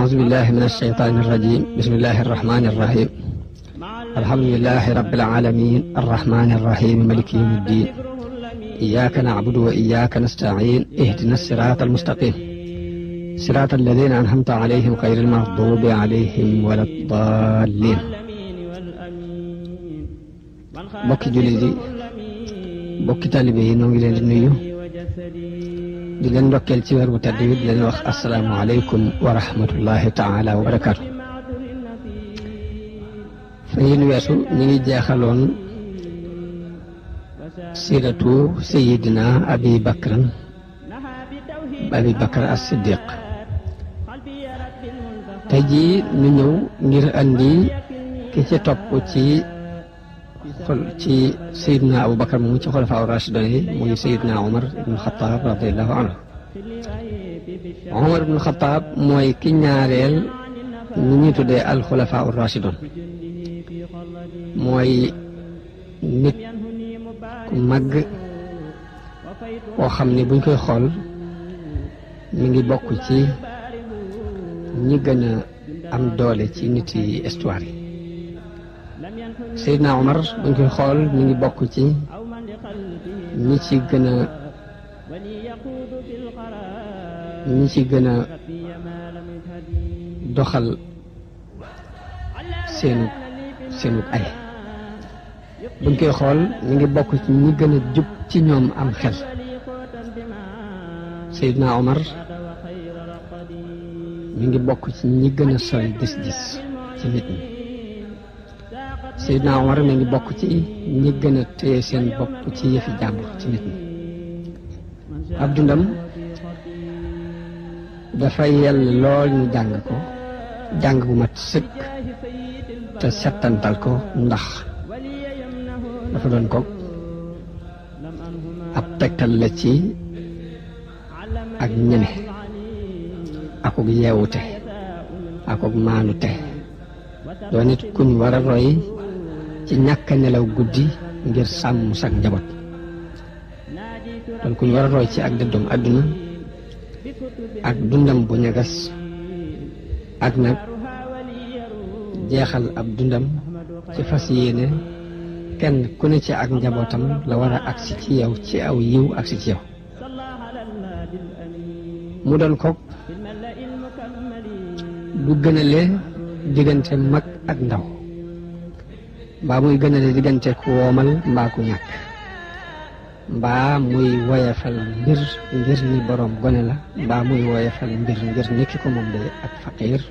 أعوذ بالله من الشيطان الرجيم بسم الله الرحمن الرحيم الحمد لله رب العالمين الرحمن الرحيم مالك يوم الدين إياك نعبد وإياك نستعين اهدنا الصراط المستقيم صراط الذين أنعمت عليهم غير المغضوب عليهم ولا الضالين bokki jullit yi bokki taalibe yi noo ngi leen di nuyu di leen ndokkeel ci weer bu tedd wi di leen wax assalaamu aleykum wa rahmatullahi taala wa barakaatu. fa yéen weesu ñu ngi jeexaloon siiratu sayidina abi bakr as-siddiq tey jii ñu ñëw ngir andi ki ci topp ci sayidina abu bakar moomu ci xulafaa rashidun yi muy sayidina omar ibn xataab radiallahu anhu. omar ibn xataab mooy ki ñaareel ñi ñuy tuddee al xulafaa rashidun, mooy nit ku màgg koo xam ni buñ koy xool mi ngi bokk ci ñi gën a am doole ci nit yi histoire yi. Seydina Omar buñ koy xool mi ngi bokk ci ñi ci gën a doxal seenu ay. buñ koy xool mi ngi bokk ci ñi gën a jub ci ñoom am xel. Seydina Omar mi ngi bokk ci ñi gën a sori gis-gis ci nit ñi. Seydina Omar mi ngi bokk ci ñi gën a téye seen bopp ci yëfi jàmbur ci nit ñi. ab dundam dafay yell lool ñu jàng bu mat sëkk te settantal ko, ndax dafa doon ko ab tegtal la ci ak ñeme akuk yeewute akuk maanute. doo nit kuñ war a roy ci ñàkk a nelaw guddi ngir sàmm sak njaboot. doon kuñ war a roy ci ak dëddoom àdduna ak dundam bu ñagas ak nag jeexal ab dundam ci fas yéene kenn ku ne ci ak njabootam la war a agsi ci yow ci aw yiw agsi ci yow. mu doon ko du gënale diggante mag ak ndaw, mbaa muy gënale diggante ku woomal mbaa ku ñàkk, mbaa muy woyefal mbir ngir ni boroom gone la, mbaa muy woyefal mbir ngir ni ki ko moom de ak faqiir.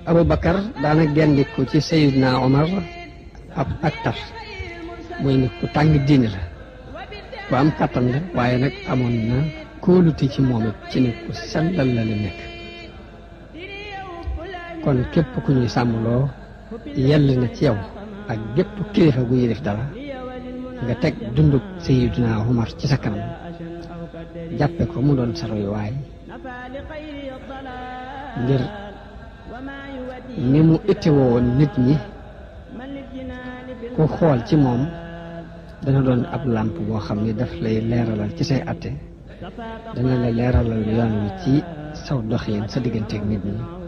Abu Bakar daana gendiku ci Seydina Omar ak tar, muy nit ku tàng diine la, ku am kàttan la, waaye nag amoon na kóolute ci moom it ci nit ku sellal la li nekk. kon képp ku ñuy sàmmloo yell na ci yow ak gépp kilifa gu yilif dara nga teg dundub Seydina Omar ci sa kanam, jàppe ko mu doon sa royuwaay ngir ni mu ittewoo woon nit ñi. ku xool ci moom dana doon ab làmp boo xam ne daf lay leeralal ci say atte, dana la leeralal yoon wi ci saw doxin sa digganteeg nit ñi.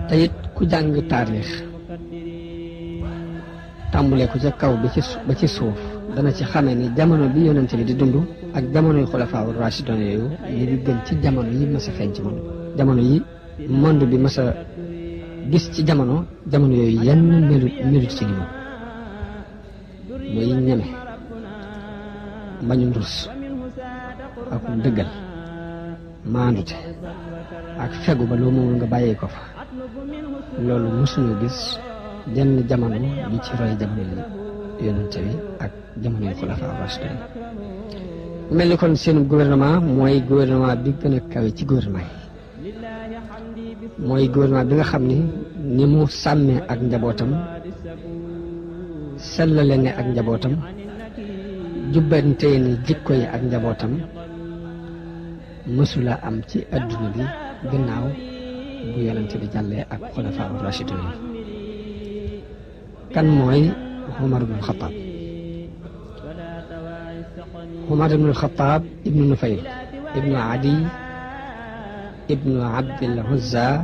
te it ku jàng taarix tàmbulee ko ca kaw ba ci suuf dana ci xamee ni jamono bi yonente bi di dund ak jamonoy xulafaa rashidun yooyu yi di gën ci jamono yi mas a feeñ ci monde, jamono yi monde bi mas a gis ci jamono yooyu yenn melut ci ni moom. muy ñeme, mbañum rus ak dëggal, maandute ak fegu ba loo moom nga bàyyi ko fa. loolu mosuñu gis jenn jamono bi ci roy jamono yi yonente bi ak jamono yi xulafaa rashidun. mel ni kon seen gouvernement mooy gouvernement bi gën a kawe ci gouvernement yi, mooy gouvernement bi nga xam ni mu sàmmee ak njabootam, sellale ne ak njabootam, jubbantee ni jikko yi ak njabootam mësula am ci adduna bi gannaaw bu yonente bi jàllee ak xulafaa rashidun yi. kan mooy Omar ibn Xataab. Umar ibnu al-Khattab ibnu Nufayl ibnu Adi ibnu Abdil Uzza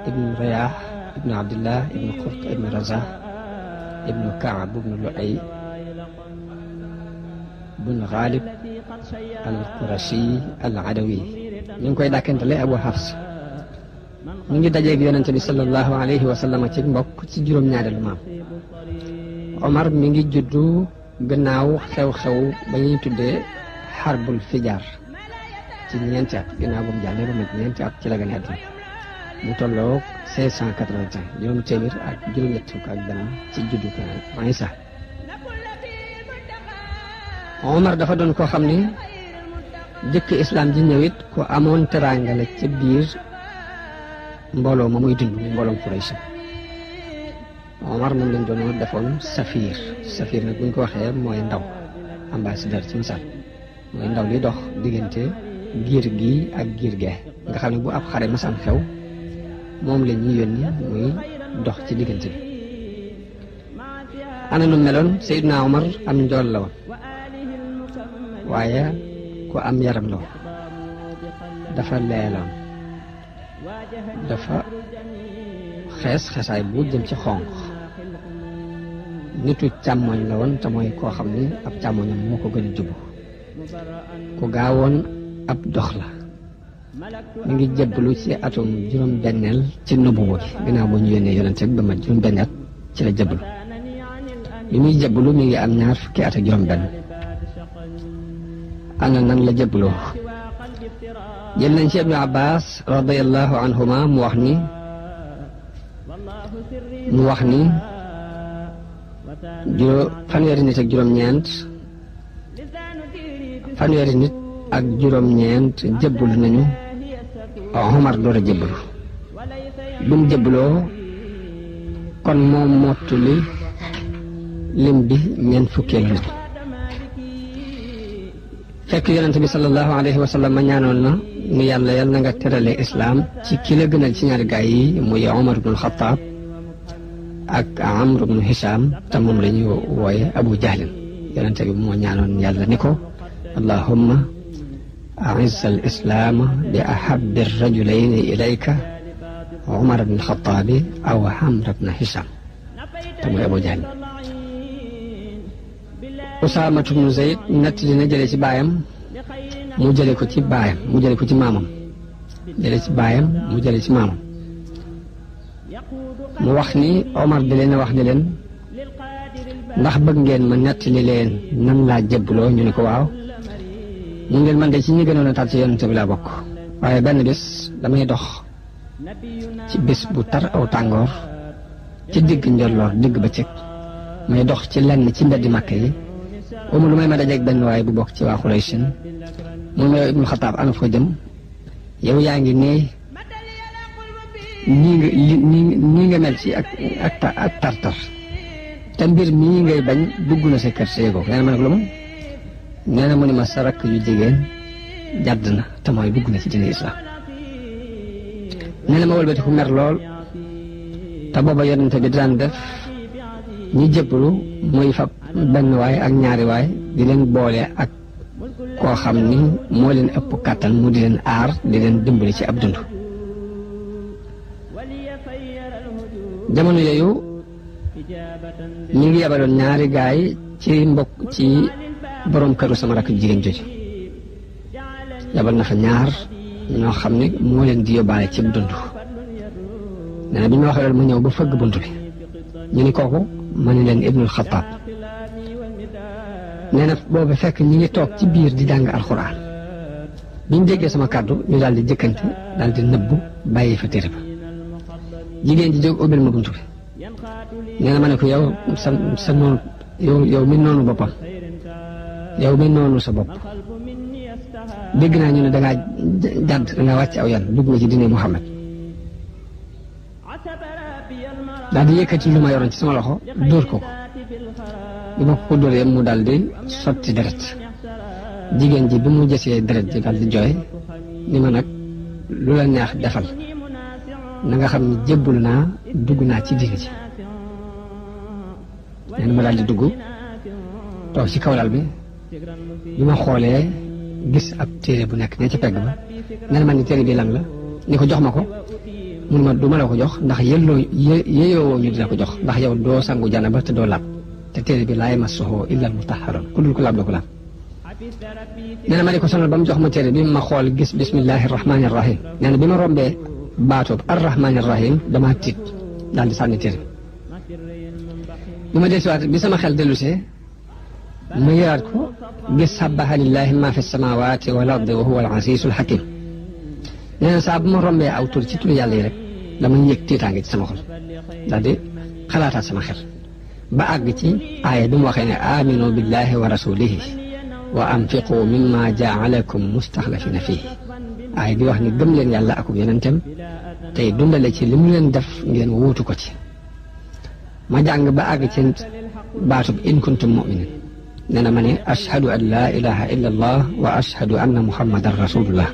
ibnu Riyah ibnu Abdillah ibnu Qurt ibnu Razah ibnu Kaab ibnu Lu'ay ibnu Ghalib al-Qurashi al-Adawi ñu ngi koy dàkkantale Abu Hafs mu ngi dajeeg yonente bi sallallahu alayhi wa sallam ci mbokk ci juróom-ñaareelu maam. Omar mi ngi juddu gannaaw xew-xew ba ñuy tuddee xarbul fijaar ci ñeenti at gannaaw bu mu jàllee ba mat ñeenti at ci la gane àddina mu tolloo 1681 juróomi téeméer ak juróom-ñett fukk ak benn ci juddu ko Isa. Omar dafa doon koo xam ni jëkk islam ji ñëwit ku amoon teraangale ca biir mbooloo ma muy dund muy mbooloom Quraysh. Omar moom lañ doon defoon safir nag buñ ko waxee mooy ndaw ambassadeur ci misaal mooy ndaw li dox diggante giir gi ak giir gee nga xam ne bu ab xare masam xew moom la ñuy yónni muy dox ci diggante bi. ana nu meloon Seydina Omar am njool la woon waaye ku am yaram la woon dafa leeloon dafa xeesaay bu jëm ci xonq nitu càmmoñ la woon te mooy koo xam ni ab càmmoñam moo ko gën a jubu ku gaawoon ab dox la mi ngi jébbalu ci atum juróom-benneel ci nubuwa gi gannaaw bu ñu yónnee yonente bi ba mat juróom-benn at ci la jébbalu bi muy jébbalu mi ngi am 20 fukki at ak juróom-benn. ana nan la jébbaloo jël nañ ci Ibnu Abbas radiyallahu anhuma mu wax ni fanweeri nit ak juróom-ñeent jébbalu nañu Omar door a jébbalu bi mu jébbaloo kon moom mottuli lim bi ñeent fukkeelu nit fekk yonente bi sallallahu alayhi wa sallam ma ñaanoon na ni yàlla na nga terale islaam ci ki la gënal ci ñaari gaay yi muy Omar ibn al-Khattab ak Amr ibn Hisham te moom la ñuy wooye Abu Jahlin yonente bi moo ñaanoon yàlla ni ko allahumma a'izz al-islam bi ahabbi ar-rajulayni ilayka Omar ibn al-Khattab aw Amr ibn Hisham te mooy Abu Jahlin. Usaamatu bnu Zayd nett dina jëlee ci baayam mu jëlee ko ci baayam mu jëlee ko ci maamam jëlee ci baayam mu jëlee ci maamam mu wax ni Omar di leen wax ni leen ndax bëgg ngeen ma nettali leen nan laa jébbaloo ñu ne ko waaw mu ngeen man de ci ñi gënoon a tar ci yonente bi laa bokk waaye benn bés damay dox ci bés bu tar aw tàngoor ci digg njolloor digg bëccëg may dox ci lenn ci mbeddi Makka yi lu may ma dajeeg benn waaye bu bokk ci waa Quraysh mu ne Ibnu Xataab ana foo jëm yow yaa ngi nii nga mel ci ak tartar te mbir mii ngay bañ dugg na sa kër seego nee na ma ne ko lu mu nee na mu ne ma sa rakk yu jigéen jàdd na te mooy dugg na ci diine islam nee na ma wëlbati ku mer lool te booba yonente bi daan def ñi jébbalu muy fab benn waay ak ñaari waay di leen boole ak koo xam ni moo leen ëpp kàttan mu di leen aar di leen dimbali ci ab dund. jamono yooyu ñu ngi yabaloon ñaari gaay ci borom këru sama rakk jigéen jooju yabal na fa ñaar ñoo xam ne moo leen di yóbbaale ci dund. nee na bi ñu waxee loolu ma ñëw ba fëgg bunt bi ñu ni kooku ma ne leen Ibnul Xattaab nee na boobu fekk ñi ngi toog ci biir di jàng alxuraan bi ñu déggee sama kàddu ñu daal di jëkkante daal di nëbbu bàyyi fa téere ba jigéen ji jóg ubbil ma bunt bi nee na ma ne ko yow sa noonu yow mi noonu boppam yow mi noonu sa bopp dégg naa ñu ne dangaa jàdd dangaa wàcc aw yan dugg nga ci diine Muhammad daal di yëkkati lu ma yoroon ci sama loxo dóor ko bi ma ko dóoree mu daal di sotti deret jigéen ji bi mu jësee deret ji daal di jooy ni ma nag lu la neex defal na nga xam ni jébbul naa dugg naa ci diine ji nee na ma daal di dugg toog ci kaw lal bi bi ma xoolee gis ab téere bu nekk ne ci pegg ba nee na man ni téere bi lan la ni ko jox ma ko mun ma du ma la ko jox ndax yeyoo ñu dina ko jox ndax yow doo sangu janaba te doo laab te téere bi laa yamassuhu illa al-mutahharun ku dul ko laab doo ko laab nee na ma di ko sonal ba mu jox ma téere bi ma xool gis bismillahi rahmaani rahim nee na bi ma rombee baatoob arrahmaani rahim damaa tiit daal di sànni téere bi ma dellusiwaat bi sama xel dellusee ma yëraat ko gis sabbaha lillahi ma fi samawati wal ardi wa huwa al azizul hakim nee na saa bu ma rombee aw tur ci turu yàlla yi rek dama yëg tiitaange ci sama xol daal di xalaataat sama xel ba àgg ci aaya bi mu waxee ne aminu billahi wa rasulihi wa anfiqu mimma jaalakum mustaxlafina fihi aaya bi wax ni gëm leen yàlla akub yonentam tey dundale ci li mu leen def ngeen wuutu ko ci ma jàng ba àgg ci baatub in kuntum muminin nee na ma ne ashhadu an laa ilaha illa allah wa ashhadu anna muhammadan rasulullah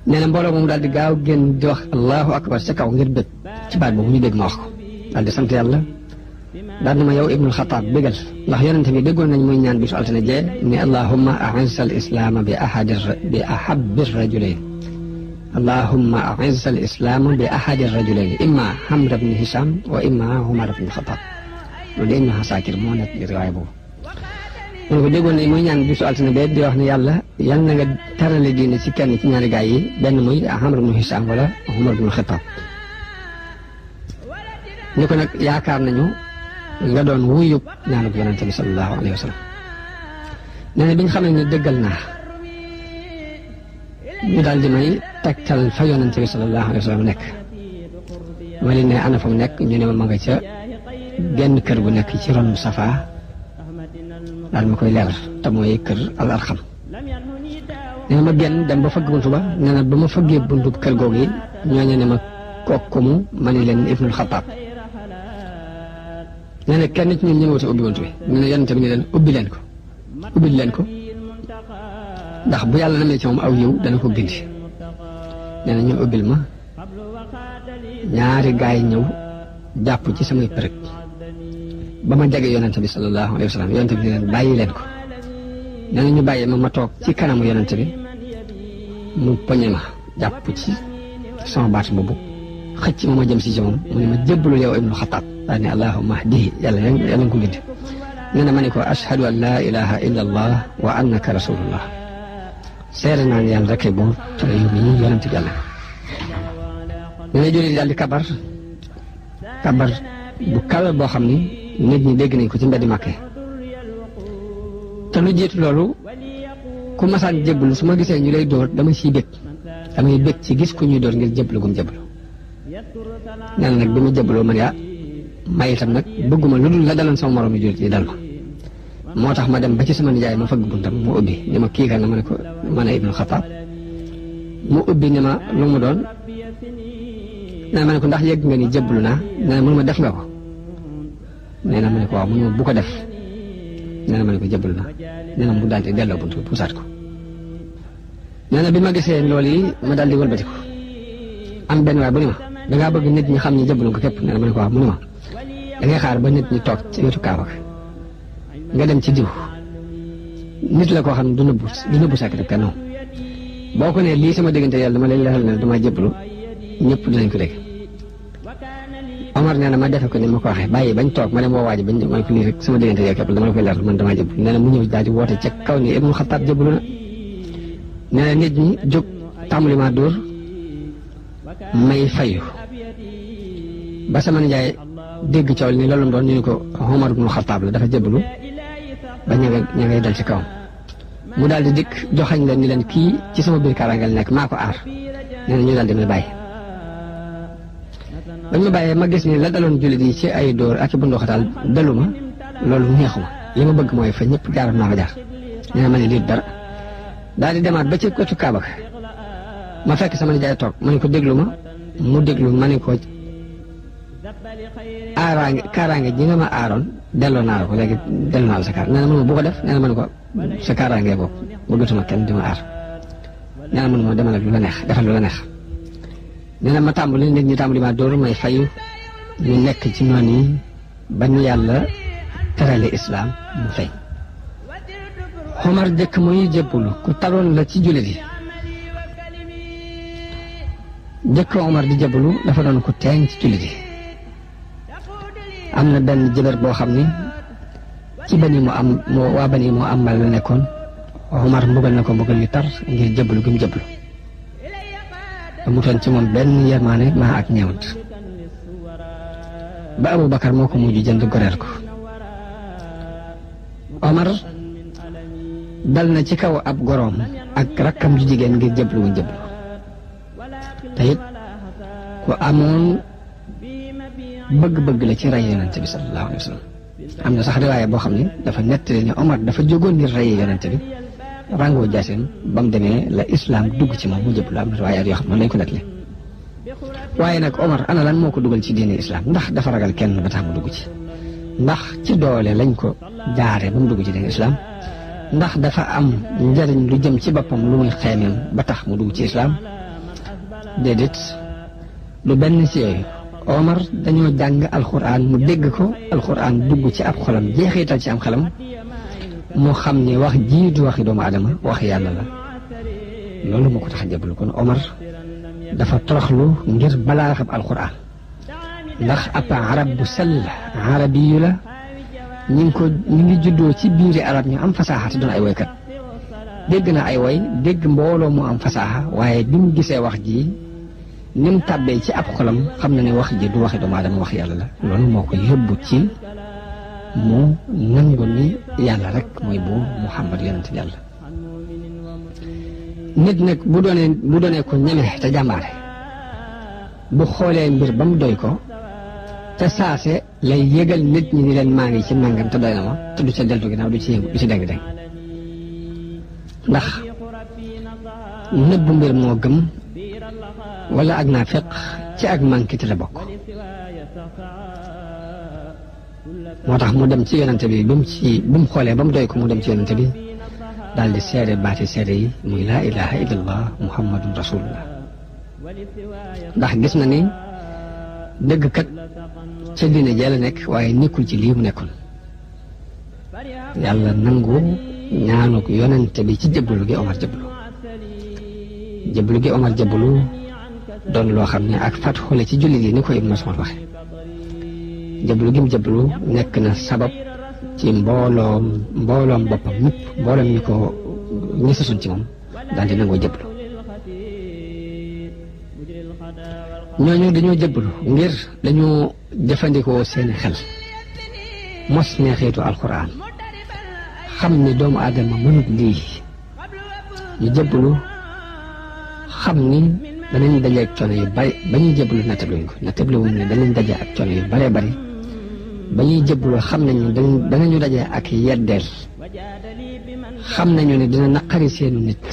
nee na mbooloo moom daal di gaaw génn di wax allahu akbar ca kaw ngir bëgg ci baat boobu ñu dégg ma wax ko daal di sant yàlla daal na ma yow ibnul xataab bégal ndax yonente bi déggoon nañ muy ñaan bisu altine jee ni allahumma a'izz al islaama bi ahabbi rajulayn allahumma a'izz al islaama bi ahadi rajulayn imma Amr ibn Hisham wa imma Umar ibn Xataab loolu de Ibnu Asakir moo nekk di riwaaya boobu mu ne ko déggoon nañ muy ñaan bisu altine bee di wax ne yàlla yal na nga tarale diine ci kenn ci ñaari gaay yi benn muy Amr ibn Hisham wala Umar ibn Xataab ñu ko nag yaakaar nañu nga doon wuyub ñaanub yonente bi sallallahu alayhi wa sallam nee na bi ñu xam ne dëggal naa ñu daal di may tegtal fa yonente bi sallallahu alayhi wa sallam nekk ma leen ne ana fa mu nekk ñu ne ma nga ca genn kër bu nekk ci ron Safa daal ma koy leeral te mooy kër al arxam nee na ma génn dem ba fëgg buntu ba nee na ba ma fëggee buntu kër googu yi ñooñu ne ma kooku mu ma ne leen Ibnul Xataab nee na kenn ci ñoom ñu ngi wute ubbi buntu bi ñu ne yonente bi ne leen ubbil leen ko ndax bu yàlla namee ci moom aw yiw dana ko gindi nee na ñu ubbil ma ñaari gaay ñëw jàpp ci samay përëg ba ma jege yonente bi sallallahu alayhi wa sallam yonente bi ne leen bàyyi leen ko nee na ñu bàyyi ma toog ci kanamu yonente bi mu poñe ma jàpp ci sama baat boobu xëcc ma jëm si ci moom mu ne ma jébbalul yow Ibnu Xataab daal ne allahumma hdihi yàlla nga ko gindi nee na ma ne ko ashhadu an laa ilaha illa allah wa annaka rasulullah seere naa ne yàlla rek buur te yow mii yonente bi yàlla nee na jullit daal di kabar bu kawe boo xam ni nit ñi dégg nañ ko ci mbeddi Màkke te lu jiitu loolu ku masaan jébbalu su ma gisee ñu lay dóor damay bég ci gis ku ñuy dóor ngir jébbalu gum jébbalu nee na nag bi ma jébbaloo man may itam nag bëgguma lu dul la daloon sama morom yu jullit yi dal ma moo tax ma dem ba ci sama nijaay ma fëgg buntam mu ubbi ni ma kii kan na ma ne ko man a Ibnu Xataab mu ubbi ni ma lu mu doon nee na ma ne ko ndax yëgg nga ni jébbalu naa nee na mënu ma def nga ko nee na ma ne ko waaw mënu ma bu ko def nee na ma ne ko jébbalu naa nee na mu daal di delloo buntu bi pusaat ko nee na bi ma gisee loolu yi ma daal di wëlbati ko am benn waay bu ni ma dangaa bëgg nit ñi xam ni jébbalu ko képp nee na ma ne ko waaw mu ni ma dangay xaar ba nit ñi toog ci wetu Kaaba nga dem ci diw nit la koo xam ne du nëbbu secret kenn boo ko nee lii sama diggante yàlla dama lay leeral ne dama jébbalu ñëpp dinañ ko dégg Omar nee na ma defe ko ni ma ko waxee bàyyi bañ toog ma dem woo waaji bañ ma ne ko lii rek sama diggante yow képp dama la koy leeral man damaa jébbalu nee na mu ñëw daal di woote ca kaw ni Ibnu Xataab jébbalu na nee na nit ñi jóg tàmbali ma dóor may fayu ba sama nijaay dégg coow ni loolu doon ñu ne ko Omar ibnu Xataab la dafa jébbalu ba ña ngay dal ci kawam mu daal di dikk joxañ leen ni leen kii ci sama biir kaaraange la nekk maa ko aar nee na ñu daal di may bàyyi bañ ma bàyyee ma gis ni la daloon jullit yi ci ay dóor ak i bunduxataal dalu ma loolu neexuma li ma bëgg mooy fa ñëpp jaaram naa ko jaar nee na ma ne lii dara daal di demaat ba ci kotu Kaaba ma fekk sama nijaay toog ma ne ko déglu ma mu déglu ma ne ko kaaraange ji nga ma aaroon delloo naa la ko léegi delloo naa la sa kaar nee na man ma bu ko def nee na ma ne ko sa kaaraange boobu bëggatuma kenn di ma aar nee na man ma demal ak lu la neex defal lu la neex nee na ma tàmbali nit ñi tàmbali ma dóor may fayu ñu nekk ci noonu yi ba ñu yàlla terale islaam mu feeñ Omar jëkk muy jébbalu ku taroon la ci jullit yi jëkk Omar di jébbalu dafa doon ku teeng ci jullit yi am na benn jëbër boo xam ni ci waa bani mu am mal la nekkoon Omar mbugal na ko mbugal yu tar ngir jébbalu gi mu jébbalu amutoon ci moom benn yermaane maa ak ñeewant ba Abu Bakar moo ko mujj jënd goreel ko Omar dal na ci kaw ab goroom ak rakkam ju jigéen ngir jébbalu wuñ jébbalu te it ku amoon bëgg-bëgg la ci rey yonente bi sallallahu alayhi wa sallam am na sax riwaaya boo xam ne dafa nettali ne Omar dafa jógoon ngir rey yonente bi ràngoo jaaseem ba mu demee la islam dugg ci moom mu jébbalu am na riwaayaat yoo xam ne lañ ko nettali waaye nag Omar ana lan moo ko dugal ci diine islam ndax dafa ragal kenn ba tax mu dugg ci ndax ci doole lañ ko jaare ba mu dugg ci diine islam ndax dafa am njariñ lu jëm ci boppam lu muy xeemeem ba tax mu dugg ci islam déedéet lu benn ci yooyu Omar dañoo jàng alxuraan mu dégg ko alxuraan dugg ci ab xolam jeexital ci am xelam mu xam ni wax jii du waxi doomu adama wax yàlla la loolu moo ko tax a jébbalu kon Omar dafa toroxlu ngir balaa xam alxuraan ndax ab arab bu sell arabiyu la ñi ngi juddoo ci biiri arab ñu am fasaaxa te doon ay woykat dégg na ay woy dégg mbooloo mu am fasaaxa waaye bi mu gisee wax ji ni mu tàbbee ci ab xolam xam na ne wax ji du waxi doomu aadama wax yàlla la loolu moo ko yóbbu ci mu nangu ni yàlla rek mooy bu Muhammad yonent bi yàlla nit nag bu doonee ko ñeme te jàmbaare bu xoolee mbir ba mu doy ko te saase lay yëgal nit ñi ni leen maa ngi ci nangam te doy na ma te du ca deltu ginnaaw du ci deng-deng ndax nëbbu mbir moo gëm wala ak naa feq ci ak manqué te la bokk moo tax mu dem ci yonente bi bi mu xoolee ba mu doy ko mu dem ci yonente bi daal di seede baati seede yi muy laa ilaha illallah muhammadun rasulullah ndax gis na ni dëgg kat ca diine jee la nekk waaye nekkul ci lii mu nekkoon yàlla nangu ñaanu ko yonente bi ci jébbalu gi Omar jébbalu doon loo xam ne ak fat xoole ci jullit yi ni ko Ibn Mas'ud waxe jébbalu gi mu jébbalu nekk na sabab ci mbooloom boppam ñëpp mbooloom ñi sasoon ci moom daal di nangoo jébbalu ñooñu dañoo jébbalu ngir dañoo jëfandikoo seeni xel mos neexiitu alxuraan xam ni doomu aadama mënut lii ñu jébbalu xam ni danañ daje ak coono yu bari ba ñuy jébbalu nattabliwuñ ne danañ daje ak coono yu baree bari ba ñuy jébbalu xam nañu danañu daje ak yeddeel xam nañu ne dina naqari seenu nit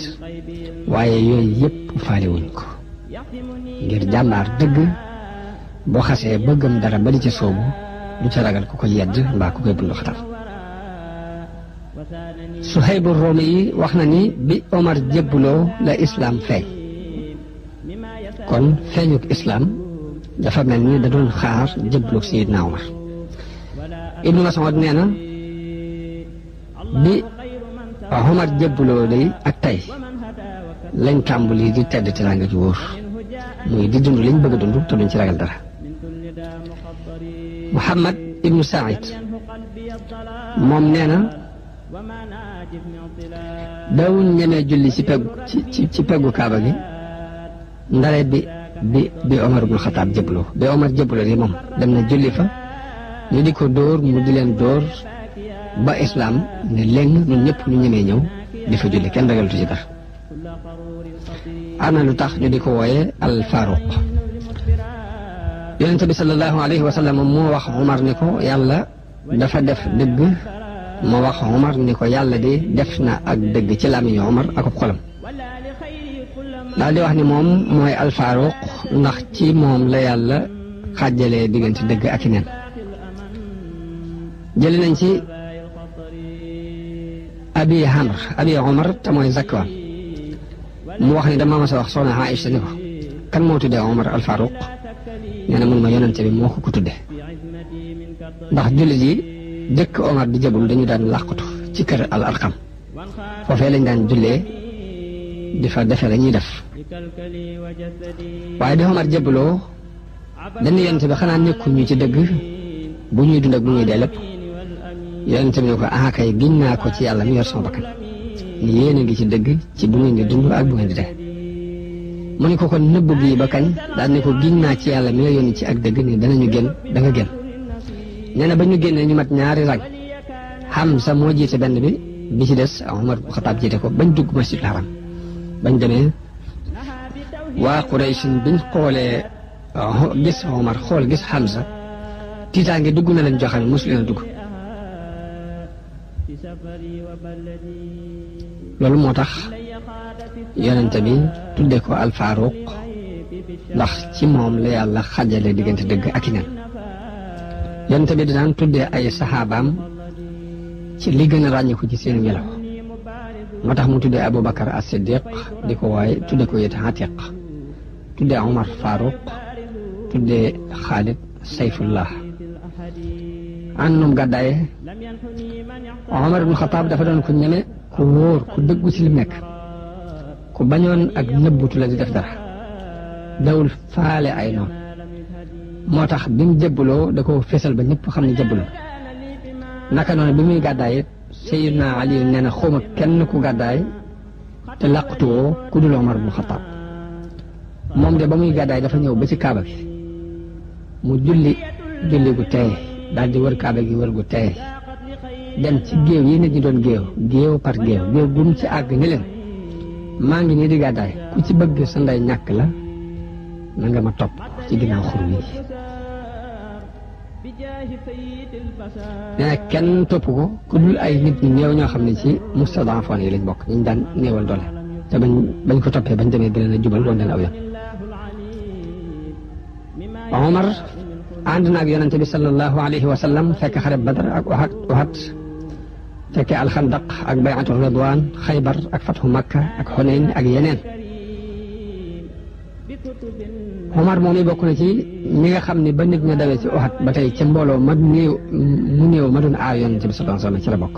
waaye yooyu yëpp faaliwuñ ko ngir jàmbaar dëgg boo xasee bëggam dara ba di ci soobu du ca ragal ku ko yedd mbaa ku koy bundu xatal Suhaybu Roomi yi wax na ni bi Omar jébbaloo la islaam feeñ kon feeñuk islaam dafa mel ni da doon xaar jébbaluk Sayyidina Omar Ibnu Mas'ud nee na bi Omar jébbaloo day ak tey lañ tàmbali di tedd teraanga ju wóor muy di dund liñ bëgg a dund te duñ ci ragal dara Muhammad ibnu Saïd moom nee na daawuñ ñemee julli ci peggu kaaba gi ndare bi Omar ibnu Xataab jébbaloo bi Omar jébbaloo di moom dem na julli fa ñu di ko dóor mu di leen dóor ba islaam ne léegi ñun ñëpp ñu ñemee ñëw di fa julli kenn ragalatu ci dara am na lu tax ñu di ko wooye al Faruq yonente bi sallallahu alayhi wa sallam moo wax Omar ni ko yàlla dafa def dëgg moo wax Omar ni ko yàlla de def na ak dëgg ci làmmiñu Omar ak xolam daal di wax ni moom mooy al Faruq ndax ci moom la yàlla xàjjalee diggante dëgg ak i neen jëli nañ ci abi Omar te mooy Zakwaan mu wax ni dama mas a wax soxna Aïcha ni ko kan moo tuddee Omar al Faruq nee na mun ma yonente bi moo ko tudde ndax jullit yi jëkk Omar di jébbalu dañu daan làqatu ci kër al Arqam foofee lañ daan jullee di fa defe la ñuy def waaye bi Omar jébbaloo dañ ne yonent bi xanaa nekkuñu ci dëgg bu ñuy dund ak bu ñuy dee lépp yonent bi ne ko ah kay giñ naa ko ci yàlla mi yor sama bakkan ni yéen a ngi ci dëgg ci bu ngeen di dund ak bu ngeen di dee mu ne ko kon nëbbu bii ba kañ daal ne ko giñ naa ci yàlla mi la yónni ci ak dëgg ni danañu génn da nga génn nee na ba ñu génnee ñu mat ñaari rag Hamza moo jiite benn bi ci des Omar bu Xataab jiite ko bañ dugg masjidul haram bañ demee waa Quraysh biñ xoolee gis Omar xool gis Hamza tiitaange dugg na leen joo xam ne mosu leen a dugg loolu moo tax yonente bi tudde ko alfaaruq ndax ci moom la yàlla xajale diggante dëgg ak i nen yonente bi dinaan tuddee ay saxaabaam ci li gën a ràññiku ci seen melo moo tax mu tuddee Aboubacar as-Siddiq di ko waaye tudde ko yet Atiq tuddee Omar Faaruq tuddee Xaalid Sayfullah àndum gàddaaye Omar ibn Xataab dafa doon ku ñeme ku wóor ku dëggu ci lim nekk ku bañoon ak nëbbutu la di def dara dawul faale ay noonu moo tax bi mu jébbaloo da ko fésal ba ñëpp xam ne jébbaloo naka noonu bi muy gàddaay it Sayyidina Ali nee na xawma kenn ku gàddaay te làqutuwoo ku dul Omar ibn Xataab moom de ba muy gàddaay dafa ñëw ba ci kaaba gi mu julli gu teey daal di wër kaaba gi wër gu teey dem ci géew yi nit ñi doon géew par géew gum ci àgg ni leen maa ngi nii di gàddaay ku ci bëgg sa ndey ñàkk la na nga ma topp ci ginnaaw xur wi nee na kenn topp ko ku dul ay nit ñu néew ñoo xam ne ci mustadaafoon yi lañ bokk ñu daan néewal doole te bañ ko toppee bañ demee gën a jubal doon leen aw yoon Omar ànd na ak yonente bi sallallahu alayhi wa sallam fekk xare Badar ak Uhud fekkee alxandaq ak bay'atu ridwaan Xaybar ak fathu Makka ak Xunayn ak yeneen Omar moom i bokk na ci ñi nga xam ne ba nit ña dawee ci Uhud ba tey ca mbooloo mu néew ma doon aar yonente bi sallallahu alayhi wa sallam ci la bokk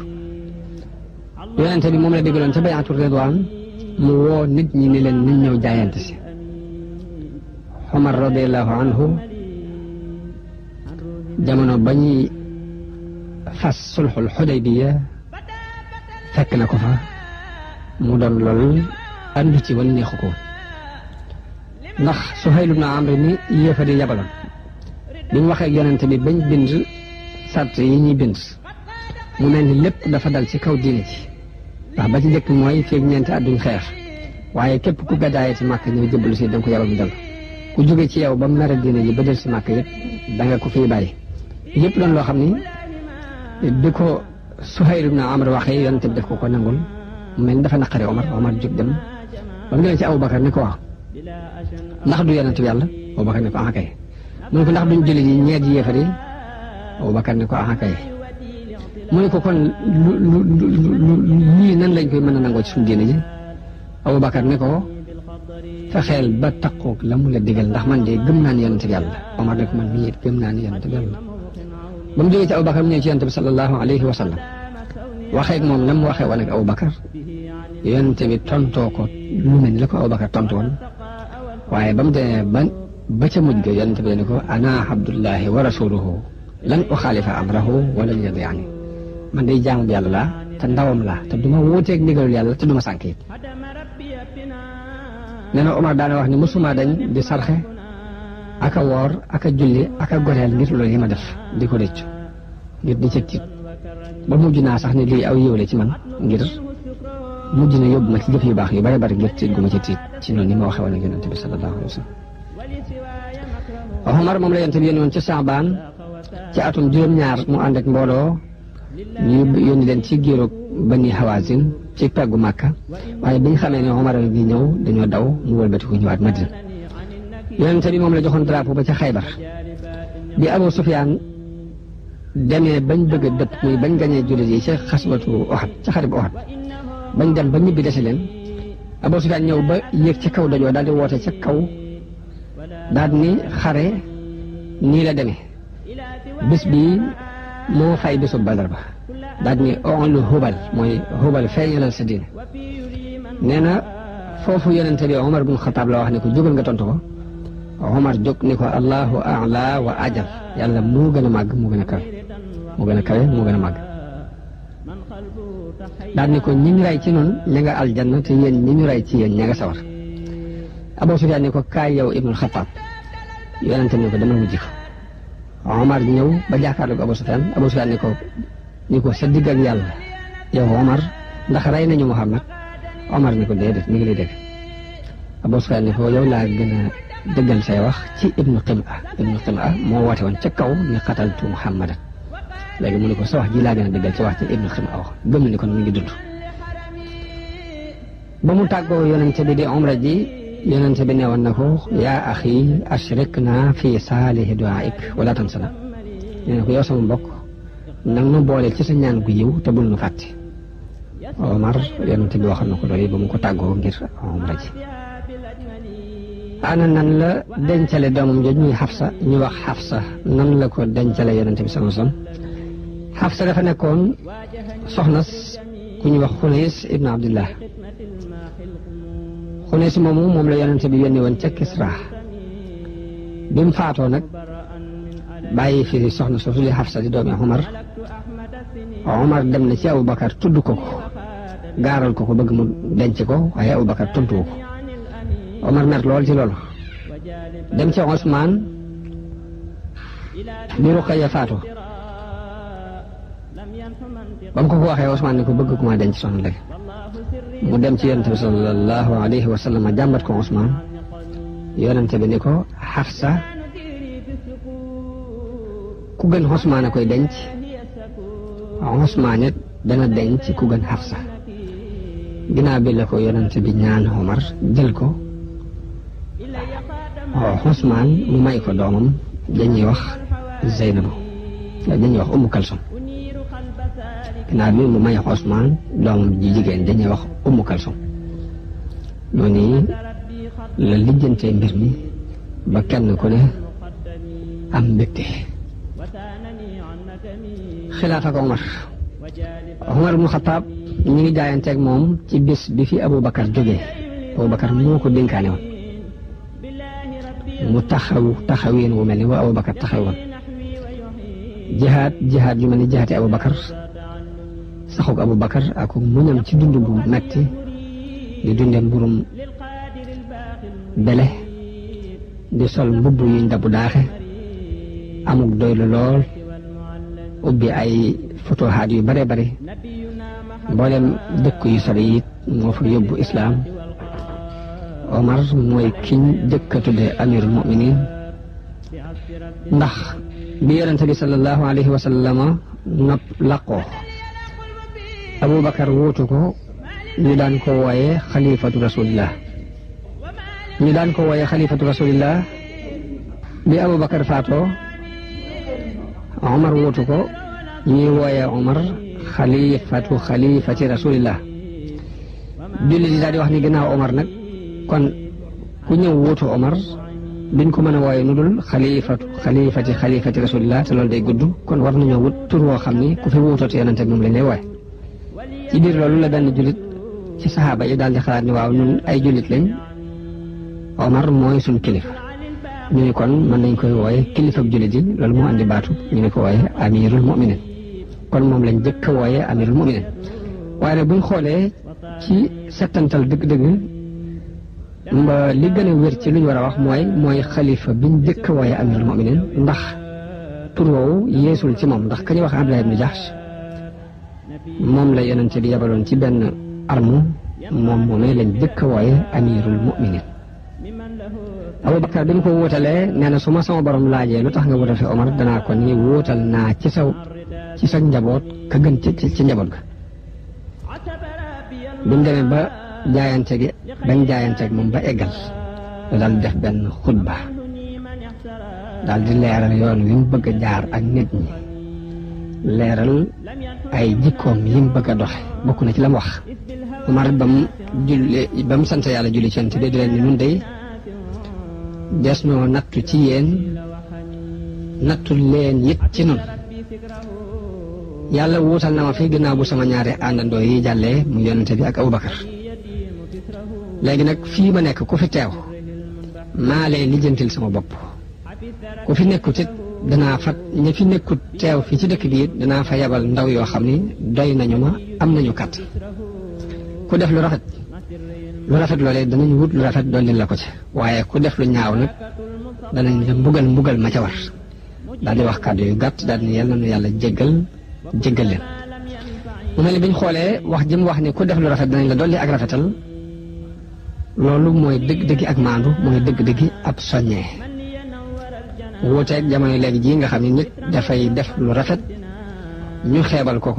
yonente bi moom la déggaloon ca bay'atu ridwaan mu woo nit ñi ni leen nit ñëw jaayante si Omar radiyallahu anhu jamono ba ñuy fas sulxul Xudaybiya fekk na ko fa mu doon lool andu ci wala neexu ko ndax Suhayl ibn Amr mi yéefa di yabaloon bi mu waxee ak yonente bi bañ bind sart yi ñuy bind mu mel ni lépp dafa dal ci kaw diine ci ndax ba ci njëkk mooy feeg ñeenti at duñ xeex waaye képp ku gàddaayee ci Màkka ñëw jëbbalu si da nga ko yabal mu dal ku jóge ci yow ba mu nar a diine ji ba del si Màkka yëpp da nga ko fiy bàyyi yëpp doon loo xam ni bi ko Suhayl ibn Amr waxee yonente bi def ko nangul mu mel ni dafa naqare Omar jóg dem ba mu demee ci Aboubacar ni ko wax ndax du yonente bi yàlla Aboubacar ne ko ah kay mu ne ko ndax duñ jëli ji ñeet yéefar yi Aboubacar ne ko ah kay mu ne ko kon lii nan lañ koy mën a nangoo ci suñu diine ji Aboubacar ne ko fexeel ba takkoog la mu la digal ndax man de gëm naa ni yonente bi yàlla Omar ne ko man mii it gëm naa ni yonente bi yàlla ba mu jógee ci Aboubacar mu ñëw ci yonente bi sallallahu alayhi wa sallam waxee ak moom la mu waxee woon ak Aboubacar yonente bi tontoo ko lu mel ni la ko Aboubacar tontu woon waaye ba mu demee ba ca mujj ga yonente bi ne ko ana abdullahi wa rasuluhu lan uxaalifa amrahu wala yadiani man day jaamu bi yàlla laa te ndawam laa te du ma wuuteeg ndigalul yàlla te du ma sànk it nee na Omar daana wax ni mosuma dañ di sarxe aka woor aka julli aka goreel ngir loolu yi ma def di ko rëccu ngir di ca tiit ba mujj naa sax ni lii aw yiw la ci man ngir mujj na yóbbu ma ci jëf yu baax yu bari bari ngir tiit gu ma ca tiit ci noonu ni ma waxee woon ak yonente bi sallallahu alayhi wa sallam Omar moom la yonente bi yónni woon ci Saabaan ci atum juróom-ñaar mu ànd ak mbooloo ñu yónni leen ci giiru Bani Hawazin ci peggu Makka waaye bi ñu xamee ne Omar gi ñëw dañoo daw mu wëlbatiku ñëwaat Madina yonente bi moom la joxoon drapeau ba ca Xaybar bi Abu Sufyaan demee bañ bëgg a dëpp muy bañ gañee jullit yi ca xaswatu Uhud ca xare bu Uhud bañ dem ba ñibbi dese leen Abu Sufyaan ñëw ba yéeg ca kaw dajoo daal di woote ca kaw daal ni xare nii la demee bis bii moo fay bisu Badar ba daal ni onlu Hubal mooy Hubal feeñalal sa diine nee na foofu yonente bi Omar ibn Khattab la wax ne ko jógal nga tontu ko Omar jóg ni ko allahu a'la wa ajal yàlla moo gën a màgg moo gën a kawe moo gën a kawe moo gën a màgg daal ni ko ñi ñu ray ci noonu ña nga aljanna te yéen ñi ñu ray ci yéen ña nga sawar Abu Sufyaan ni ko kaay yow ibnul Xattaab yonente ni ko dama wujji ko Omar ñëw ba jàkkaarloo ko Abu Sufyaan ni ko sa digg ak yàlla yow Omar ndax rey nañu Muhammad Omar ni ko déedéet mi ngi lay dégg Abu Sufyaan ni ko yow laa gën a dëggal say wax ci ibnu Qim'a moo woote woon ca kaw ni qataltu Muhammadan léegi mu ne ko sa wax ji laa gën a dëggal ci wax ci ibnu Qim'a wax gëm ni kon mi ngi dund ba mu tàggoo yonente bi di umra ji yonente bi ne woon na ko yaa axi ashrikna fi saalihi du'aik wala tansana nee na ko yow sama mbokk nag nu boole ci sa ñaan gu yiw te bul nu fàtte Omar yonente bi waxal na ko loolu ba mu ko tàggoo ngir umra ji ana nan la dencale doomam jooju ñuy Xafsa ñu wax Xafsa nan la ko dencale yonente bi sallallahu alayhi wasallam Xafsa dafa nekkoon soxnas ku ñuy wax Xunays ibn Abdullah Xunays moomu moom la yonente bi yónni woon ca Kisra bi mu faatoo nag bàyyi fi soxna soosu di Xafsa di doomi Omar dem na ci Abubakar tudd ko gaaral ko bëgg mu denc ko waaye Abubakar tontu ko Omar mer lool ci loolu dem ci Osman bi Ruqayya faatu ba mu ko waxee Osman ni ko bëgg ku ma denc soxna léegi mu dem ci yonente bi sallallahu alayhi wa sallam jàmbat ko Osman yonente bi ni ko Xafsa ku gën Osman a koy denc Osman it dana denc ku gën Xafsa ginnaaw bi la ko yonente bi ñaan Omar jël ko Osman mu may ko doomam dañuy wax Zeynabu dañuy wax Ummu Kalsum ginnaaw bi mu may Osman doomam ji jigéen dañuy wax Ummu Kalsum noonu la lijjantee mbir mi ba kenn ku ne am mbégte xilaafa ak Omar ibn Khattab ñu ngi jaayanteeg moom ci bis bi fi Abubakar jógee Abubakar moo ko dénkaane woon mu taxaween wu mel ni wa Abubakar taxawoon jihaad yu mel ni jihaati Abubakar saxuk Abubakar ak muñam ci dund bu metti di dunde mburum bele di sol mbubb yuñ dabu daaxe amuk doylu lool ubbi ay futuhaat yu bare bare mboolem dëkk yu sori it moo fa yóbbu islaam Omar mooy kiñ jëkk a tudde amirul mu'minin ndax bi yonente bi sallallahu alayhi wa sallama nopp laqoo Abubakar wuutu ko ñu daan ko wooye xalifatu rasulillah bi Abubakar faatoo Omar wuutu ko ñuy wooye Omar xalifati rasulillah julli di daal di wax ni ginnaaw Omar nag kon ku ñëw wuutu Omar duñ ko mën a wooye nu dul xalifati rasulillah te loolu day gudd kon war nañoo wut tur woo xam ni ku fi wuutoote yonente moom lañ lay wooye ci biir loolu la benn jullit ci saxaaba yi daal di xalaat ni waaw ñun ay jullit lañ Omar mooy suñ kilifa ñu ne kon mën nañ koy wooye kilifab jullit yi loolu moo andi baatu ñu ne ko wooye amirul mu'minin kon moom lañ jëkk a wooye amirul mu'minin waaye nag buñ xoolee ci settantal dëgg-dëgg mba li gën a wér ci lu ñu war a wax mooy xalifa biñ jëkk a wooye amirul mu'minin ndax tur woowu yeesul ci moom ndax ka ñu wax Abdullah ibn Jahsh moom la yonente bi yabaloon ci benn armu moom moomee lañ jëkk a wooye amirul mu'minin Abubakar bi ñu ko wóotalee nee na su ma sama borom laajee lu tax nga wóotal fi Omar danaa ko ni wóotal naa ci sa njaboot ka gën ci njaboot ga bi mu demee ba bañ jaayanteeg moom ba eggal da daal di def benn xutba daal di leeral yoon wi mu bëgg a jaar ak nit ñi leeral ay jikkoom yi mu bëgg a doxe bokk na ci la mu wax Omar ba mu sant yàlla julli cent bi di leen ni nun day des noo nattu ci yéen nattu leen it ci nun yàlla wuutal na ma fi ginnaaw bu sama ñaari àndandoo yi jàllee mu yonente bi ak Abubakar léegi nag fii ma nekk ku fi teew maa lay lijjantil sama bopp ku fi nekkut it danaa fa ña fi nekkut teew fii ci dëkk bi it danaa fa yabal ndaw yoo xam ni doy nañu ma am nañu kat ku def lu rafet loolee danañ wut lu rafet dolli la ko ci waaye ku def lu ñaaw nag danañ la mbugal ma ca war daal di wax kàddu yu gàtt daal di ne yàlla na yàlla jéggal leen mu mel ni biñ xoolee wax ji mu wax ni ku def lu rafet danañ la dolli ak rafetal loolu mooy dëgg-dëggi ak maandu mooy dëgg-dëggi ab soññee wuuteeg jamono léegi jii nga xam ne nit dafay def lu rafet ñu xeebal ko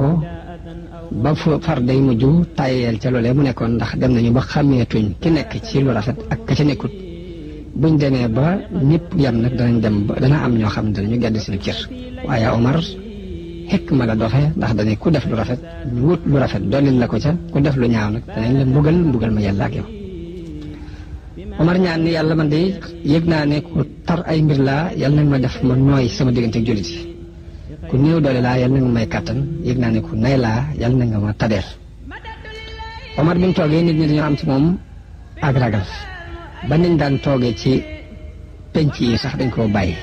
ba far day mujj tàyyeel ca loolee mu nekkoon ndax dem nañu ba xàmmeetuñ ki nekk ci lu rafet ak ka ca nekkut buñ demee ba ñëpp yam nag danañ dem ba dana am ñoo xam ne danañu gedd seen cër waaye Omar xekk ma la doxee ndax dañuy ku def lu rafet ñu wut lu rafet dollil la ko ca ku def lu ñaaw nag danañ la mbugal ma yàlla ak yow Omar ñaan ni yàlla man de yëg naa ne ku tar ay mbir laa yàlla nag ma def ma nooy sama diggante ak jullit yi ku néew doole laa yàlla nag ma may kàttan yëg naa ne ku nay laa yàlla na nga ma tadeel Omar bi mu toogee nit ñi dañoo am ci moom ak ragal ba niñ daan toogee ci penc yi sax dañ koo bàyyi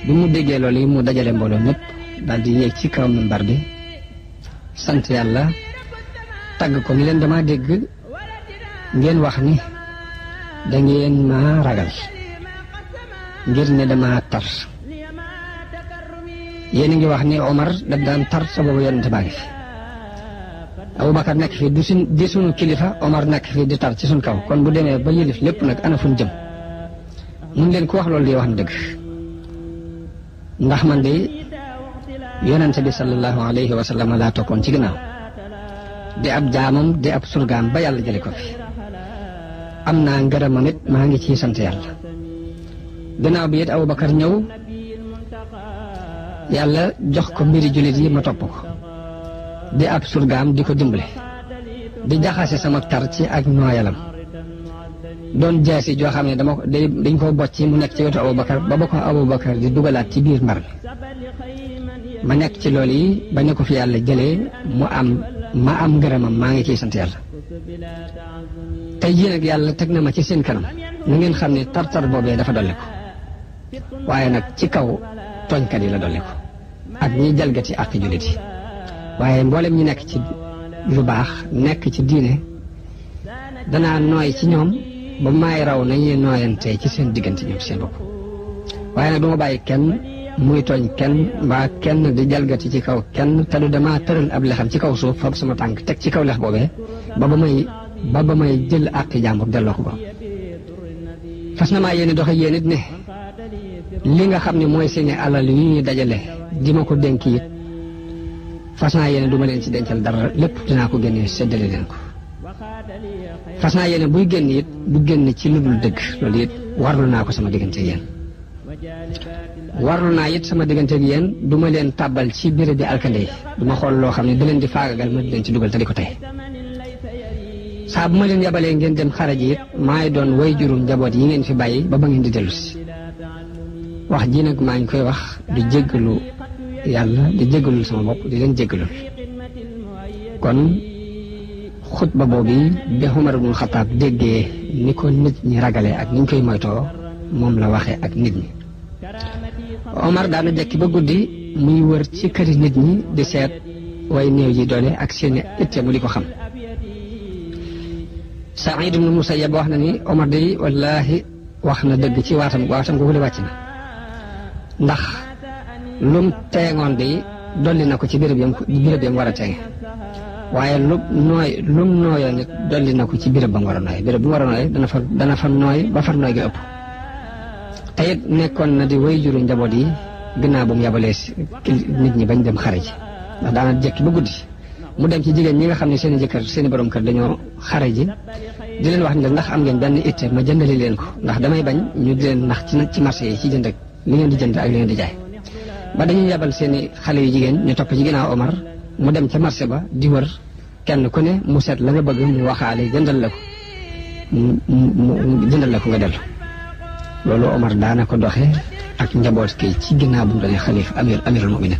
bi mu déggee loolu yi mu dajale mbooloo ñëpp daal di yéeg ci kaw mimbar bi sant yàlla tagg ko ni leen dama dégg ngeen wax ni da ngeen ma ragal ngir ne dama tar yéen a ngi wax ni Omar daf daan tar sa boobu yonente baa ngi fi Abubakar nekk fii di sunu kilifa Omar nekk fii di tar ci sunu kaw kon bu demee ba yëlif lépp nag ana fu ñu jëm mun leen ko wax loolu di wax na dëgg ndax man de yonente bi sallallahu alayhi wa sallam laa toppoon ci ginnaaw di ab jaamam di ab surgaam ba yàlla jële ko fi am naa ngërëmam it maa ngi ciy sant yàlla gannaaw bi it Abubakar ñëw yàlla jox ko mbiri jullit yi ma topp ko di ab surgaam di ko dimbale di jaxase sama tar ci ak nooyalam doon jaasi joo xam ne dañ ko bocci mu nekk ci wetu Abubakar ba ko Abubakar di dugalaat ci biir mbar mi ma nekk ci loolu yi ba ne ko fi yàlla jëlee ma am ngërëmam maa ngi ciy sant yàlla tey jii nag yàlla teg na ma ci seen kanam na ngeen xam ne tar-tar boobee dafa dolli ko waaye nag ci kaw tooñkat yi la dolli ko ak ñiy jalgati ak jullit yi waaye mboolem ñi nekk ci lu baax nekk ci diine danaa nooy ci ñoom ba maay raw nañuy nooyantee ci seen diggante ñoom ci seen bopp waaye nag du ma bàyyi kenn muy tooñ kenn mbaa kenn di jalgati ci kaw kenn te du dama tëral ab lexam ci kaw suuf fab sama tànk teg ci kaw lex boobee ba may jël àqi jàmbur delloo ko borom fas na maa yéene doxe yéen it ne li nga xam ne mooy seeni alal yu ñuy dajale di ma ko dénk it fas naa yéene du ma leen ci dencal dara lépp dinaa ko génne séddale leen ko fas naa yéene buy génn it du génn ci lu dul dëgg loolu it warlu naa ko sama diggante ak yéen warlu naa it sama diggante ak yéen du ma leen tàbbal ci béréb bi alkande yi du ma xool loo xam ne da leen di faagagal ma di leen ci dugal te di ko tey saa bu ma leen yabalee ngeen dem xaraji it maay doon way juru njaboot yi ngeen fi bàyyi ba ngeen di dellu si wax ji nag maa ngi koy wax di jéggalu yàlla di jéggalul sama bopp di leen jéggalul kon xutba boobu bi Umar ibn Xattaab déggee ni ko nit ñi ragale ak ni ñu koy moytoo moom la waxee ak nit ñi Omar daana jekki ba guddi muy wër ci këri nit ñi di seet way néew ji doole ak seeni itte mu di ko xam Saïd ibn Musayyab wax na ni Omar day wallaahi wax na dëgg ci waatam ko wule wàcc na ndax lum teengoon day dolli na ko ci béréb yam war a teenge waaye lum nooyoo nit dolli na ko ci béréb ba mu war a nooy béréb bu mu war a nooy dana fa nooy ba far nooy gi ëpp te it nekkoon na di way juru njaboot yi gannaaw bu mu yabalee nit ñi bañ dem xare ji ndax daana jekki ba guddi mu dem ci jigéen ñi nga xam ne seen i jëkkër seen i borom kër dañoo xare ji di leen wax ni ndax am ngeen benn itte ma jëndali leen ko ndax damay bañ ñu di leen ndax ci marché yi ci jënd ak li ngeen di jënd ak li ngeen di jaay ba dañuy yabal seen i xale yu jigéen ñu topp ci ginnaaw Omar mu dem ca marché ba di wër kenn ku ne mu seet la nga bëgg mu waxaale jëndal la ko mu jëndal la ko nga dellu loolu Omar daana ko doxe ak njaboot kay ci ginnaaw bu mu doonee xalif amirul muminin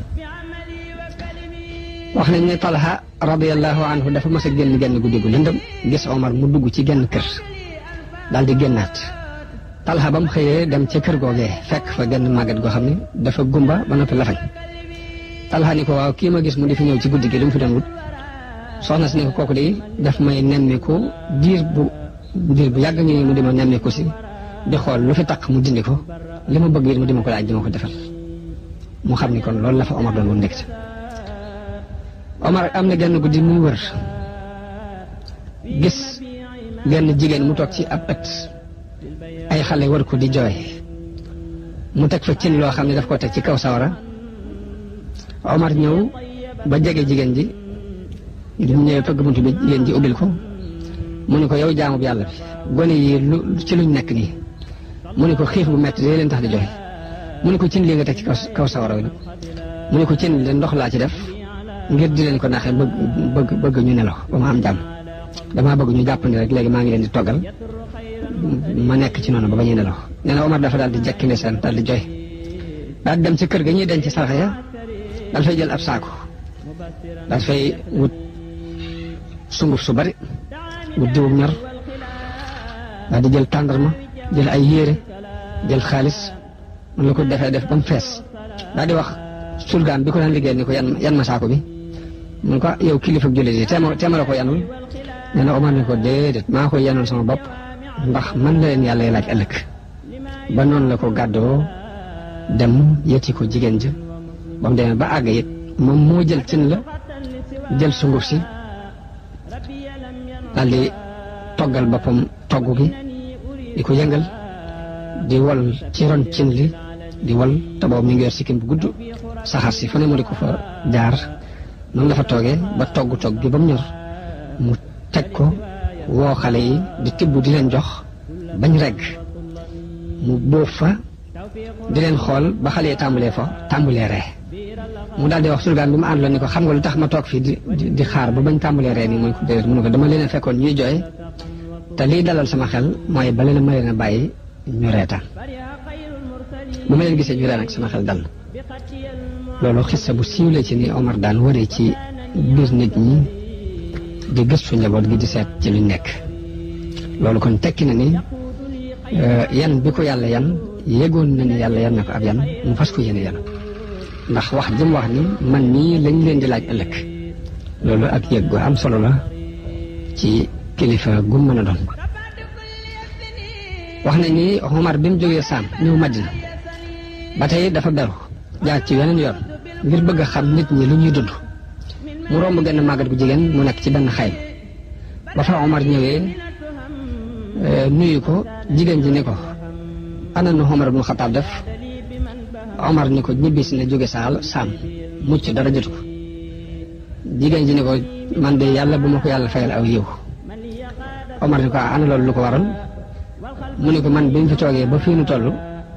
wax nañ ne Talha radiyallahu anhu dafa mas a génn guddi gu lëndëm gis Omar mu dugg ci genn kër daal di génnaat Talha ba mu xëyee dem ca kër googee fekk fa genn màggat goo xam ne dafa gumba ba noppi lafañ Talha ni ko waaw kii ma gis mu di fi ñëw ci guddi gi lu mu fi doon wut soxna si ne ko kooku de daf may nemmiku diir bu yàgg ngi mu di ma nemmiku si di xool lu fi taq mu dindi ko li ma bëgg it mu di ma ko laaj di ma ko defal mu xam ni kon loolu la fa Omar doon woon nekk Omar am na genn guddi muy wër gis genn jigéen mu toog ci ab ëtt ay xale wër ko di jooy mu teg fa cin loo xam ne daf ko teg ci kaw sawara Omar ñëw ba jege jigéen ji bi mu ñëwee fëgg buntu bi jigéen ji ubbil ko mu ne ko yow jaamu bi yàlla bi gone yi ci luñ nekk nii mu ne ko xiif bu metti dee leen tax di jooy mu ne ko cin lii nga teg ci kaw sawara wi mu ne ko cin li ndox laa ci def ngir di leen ko naxee bëgg ñu nelaw ba ma am jàmm damaa bëgg ñu jàppandi rek léegi maa ngi leen di toggal ma nekk ci noonu ba ñuy nelaw nee na Omar dafa daal di jekki ndeysaan daal di jooy daal dem ci kër ga ñuy denc sarax ya daal fay jël ab saako daal fay wut sunguf su bari wut diwum ñor daal di jël tàndarma jël ay yére jël xaalis man la ko defee def ba mu fees daal di wax surgaam bi ko daan liggéey ni ko yan ma saako bi mun ko yow kilifa jullit yi teema la ko yanul nee na Omar ne ko déedéet maa koy yanul sama bopp ndax man la leen yàlla laaj ëllëg ba noonu la ko gàddoo dem yëti ko jigéen ja ba mu demee ba àgg it moom moo jël cin la jël sunguf si daal di toggal boppam togg gi di ko yëngal di wol ci ron cin li di wol te boobu mi ngi yor sikkim bu gudd saxaar si fu ne mu di ko fa jaar noonu la fa toogee ba togg gi ba mu ñor mu teg ko woo xale yi di tibb di leen jox bañ regg mu bóof fa di leen xool ba xale yi tàmbalee ree mu daal di wax surgaan bi mu ànd la ni ko xam nga lu tax ma toog fii di xaar ba bañ tàmbalee ree nii mu ne ko déedéet mu ne ko dama leen a fekkoon ñuy jooy te liy dalal sama xel mooy ba leen ma leen a bàyyi ñu reetaan bu ma leen gisee ñu ree nag sama xel dal loolu xissa bu siiw la ci ni Omar daan waree ci biir nit ñi di gëstu njaboot gi di seet ci luñ nekk loolu kon tekki na ni yan bi ko yàlla yan yëgoon na ni yàlla yan na ko ab yan mu fas ko yéene yan ndax wax jëm wax ni man nii lañ leen di laaj ëllëg loolu ak yëg gu am solo la ci kilifa gu mën a doon wax nañ ni Omar bi mu jógee Saam ñëw Madina ba tey dafa beru jaar ci weneen yoon ngir bëgg a xam nit ñi lu ñuy dund mu romb genn màggat gu jigéen mu nekk ci benn xayma ba fa Omar ñëwee nuyu ko jigéen ji ni ko ana nu Omar ibn Xataab def Omar ni ko ñibbisi na jóge Saam mucc dara jotu ko jigéen ji ni ko man de yàlla bu ma ko yàlla fayal aw yiw Omar ni ko ana loolu lu ko waral mu ne ko man bi mu fi toogee ba fii nu toll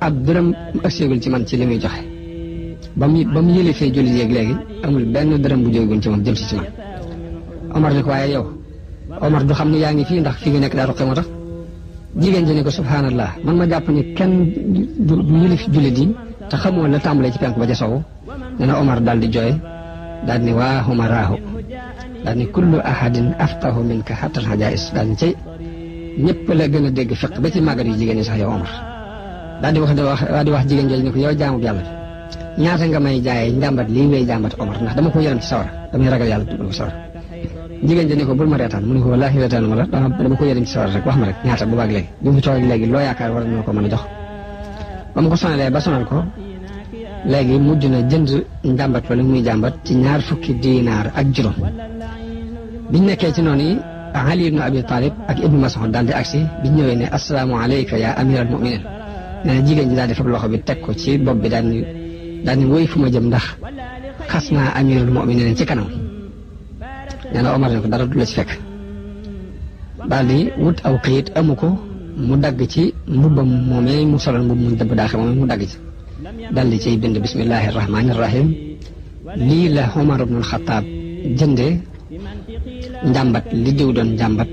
ab dërëm agseegul ci man ci li muy joxe ba mu yëlifee jullit yeeg léegi amul benn dërëm bu jógeguñ ci moom jëm si ci man Omar ni ko waaye yow Omar du xam ni yaa ngi fii ndax fi nga nekk daa roqee moo tax jigéen ji ne ko subhanallah man ma jàpp ni kenn du yëlif jullit yi te xamoo la tàmbalee ci penk ba ca sow nee na Omar daal di jooy daal ni waa umaraahu daal ni kullu ahadin afqahu minka hatta al-hajaa'is daal ni cay ñëpp la gën a dégg fiq ba ci màggat yu jigéen ñi sax yow Omar daal di wax jigéen jooju ni ko yow jaamu yàlla ñaata nga may jaayee njàmbat lii ngay jàmbat Omar ndax dama ko yërëm ci sawara damay ragal yàlla dugal ko sawara jigéen ji ne ko bul ma reetaan mu ne ko wallaahi reetaan ma la dama ko yërëm ci sawara rek wax ma rek ñaata bu baag léegi bi mu toog léegi loo yaakaar war na ko mën a jox ba mu ko sonalee ba sonal ko léegi mujj na jënd njàmbat loolu muy jàmbat ci 20 diinaar ak juróom biñ nekkee ci noonu yi Ali ibn Abi Talib ak Ibnu Mas'ud daal di agsi biñ ñëwee ne assalaamu alayka ya amiral mu'minin nee na jigéen ji daal di fab loxo bi teg ko ci bopp bi daal ni woy fu ma jëm ndax xas naa amirul mu'minin ci kanam nee na Omar ne ko dara du la ci fekk daal di wut aw këyit amu ko mu dagg ci mbubbam moomee mu solal mbubb mu dëbb daaxe moomee mu dagg ci daal di ciy bind bismillahi rahmaani rahim lii la Omar ibnul Xataab jëndee njàmbat li diw doon njàmbat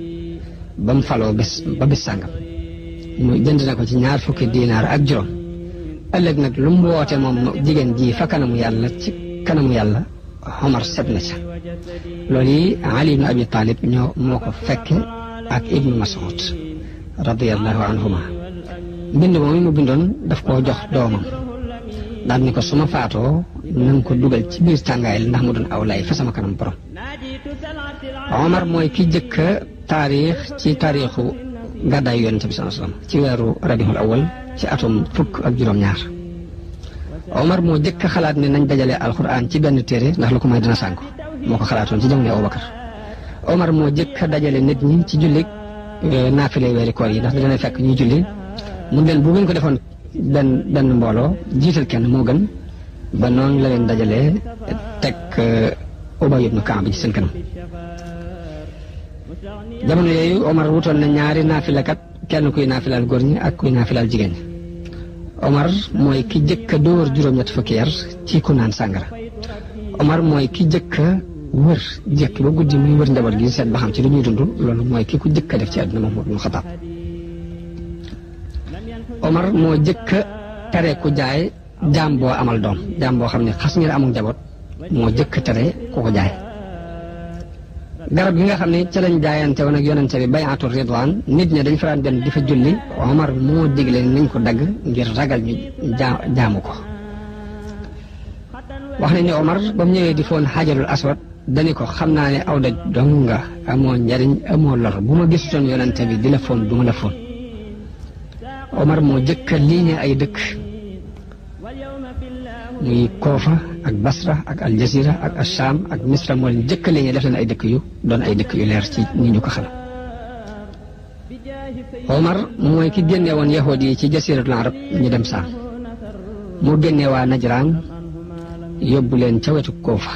ba mu faloo ba bis sàngam mu jënd na ko ci 20 diinaar ak juróom ëllëg nag lu mu woote moom jigéen ji fa kanamu yàlla ci kanamu yàlla Omar set na ca loolu yi Ali ibn Abi Talib moo ko fekke ak Ibnu Mas'ud radiyallahu anhuma mbind moom mu bindoon daf koo jox doomam daal ni ko su ma faatoo na nga ko dugal ci biir tàngaay ndax mu doon aw lay fa sama kanam borom. Omar mooy ki jëkk taarix ci taarixu gàddaay Yonent bi sallallahu alayhi wasallam ci weeru rabiul awal ci atum 12 Omar moo jëkk xalaat ne nañ dajale alxuraan ci benn téere ndax lu ko may dina sànku moo ko xalaatoon ci jamono Abubakar. Omar moo jëkk dajale nit ñi ci jullit naafile weeri koor yi ndax dana fekk ñuy julli mu leen bu ngeen ko defoon benn mbooloo jiital kenn moo gën ba noonu la leen dajalee teg Ubay ibn Ka'b ci seen kanam. jamono yooyu Omar wutoon na ñaari naafilakat kenn kuy naafilaal góor ñi ak kuy naafilaal jigéen ñi. Omar mooy ki jëkk a dóor juróom-ñett fukki yar ci ku naan sàngara. Omar mooy ki jëkk a wër jekki ba guddi muy wër njaboot gi seet ba xam ci lu ñuy dund loolu mooy ki ku jëkk a def ci àdduna moom ibn Xattaab. Omar moo jëkk a tere ku jaay jaam boo amal doom jaam boo xam ne xas ngeen amul njaboot moo jëkk a tere ku ko jaay. garab gi nga xam ne ca lañ jaayante woon ak yonente bi bay'atu ridwaan nit ñi dañ faraan dem di fa julli Omar moo digle nañ ko dagg ngir ragal ñu jaamu ko. wax nañ ne Omar ba mu ñëwee di foon xajarul aswad dani ko xam naa ne aw daj dong nga amoo njariñ amoo lor bu ma gisutoon yonente bi di la foon du ma la foon. Omar moo jëkk a liiñe ay dëkk muy Koofa ak Basra ak Aljazira ak Asham ak Misra moo leen jëkk a liiñe def leen ay dëkk yu doon ay dëkk yu leer ci ni ñu ko xam. Omar mooy ki génne woon yahood yi ci jasiratul arab ñu dem Saam moo génne waa Najraan yóbbu leen ca wetu Koofa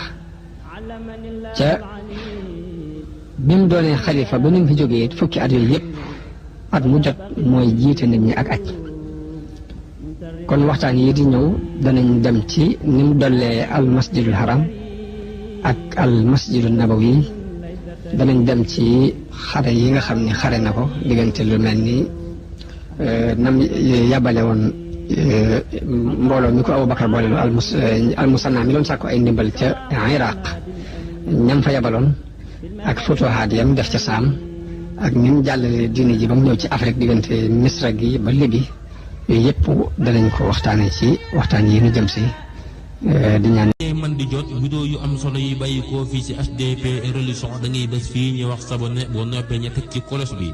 ca bi mu doonee xalifa ba ni mu fi jógee fukki at yooyu yëpp at mu jot mooy jiite nit ñi ak aj. kon waxtaan yi di ñëw danañ dem ci ni mu dollee al masjidul haram ak al masjidul nabawi danañ dem ci xare yi nga xam ne xare na ko diggante lu mel ni nam yabale woon mbooloo mi ko Abubakar boole al musanna mi doon sàkku ay ndimbal ca Iraq ñam fa yabaloon ak futuhaat yam def ca Saam ak ni mu jàllale diine ji ba mu ñëw ci Afrique diggante Misra gi ba Libi yooyu yëpp danañ ko waxtaanee ci waxtaan yi ñu jëm si di ñaan. man di jot vidéo yu am solo yi bàyyi ko fii ci HDP religion da ngay bés fii ñu wax sabonné boo noppee ñu teg ci cloche bi.